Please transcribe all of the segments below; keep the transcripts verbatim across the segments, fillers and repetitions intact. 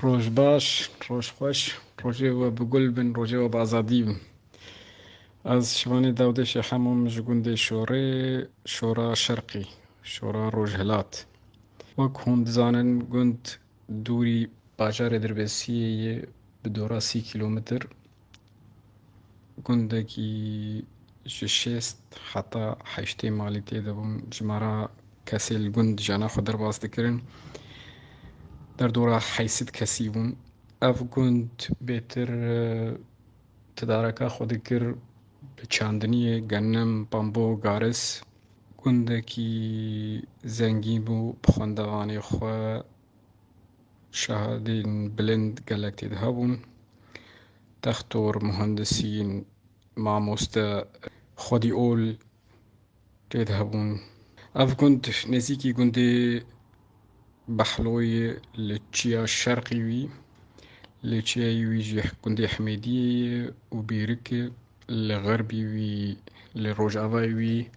Roj baş, roj xweş, rojê we bi gul bin, rojê we bi azadî bin. Ez Şivanê Dawdêşê Hemo, min ji gundê Şorê, Şora Şerqî, Şora Rojhilat. Wek hûn dizanin, gund dûrî bajarê Dirbêsiyê ye, bi dora sî kîlometr. Gundekî ji şêst heta heştê malî tê de bûn. Jimara kesê li gund jiyana xwe derbas dikirin. Derdora heyşt kesî bûn. Ev gund bêtir, e, tidareka xwe dikir bi çandiniyê, genim, bambo, garis. Gundekî zengîn bû, bi xwendevanê xwe şahadên bilind gelek tê de hebûn. Textor, muhendisîn, mamoste, xwedî ol tê de hebûn. Ev gund nêzîkî gundê Behloyê li çiya şerqî wî, li çiyayê wî jî gundê Hemêdiyê ye û Bêrik e, li xerbî wî, li rojavayê wî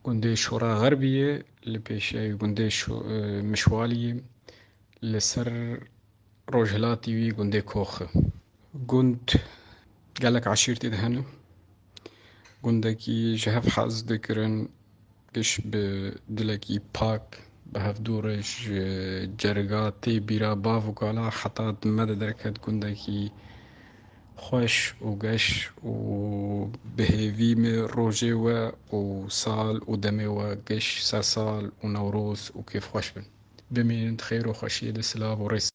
gundê Şora Xerbî ye, li pêşiyayê wî gundê Şo-, e, Mişwalî ye, li ser rojhilatî wî gundê Kox e. Gund gelek eşîr tê de hene. Gundekî ji hev hez dikirin, giş bi dilekî pak, bi hevdû re ji cerga tê bîra bav û kala heta di me de derket gundekî xweş û geş û bi hêvî me rojê we û sal û demê we giş, sersal û Newroz û kêfxweş bin. Bimînin di xêr û xweşiyê de, silav û rêz.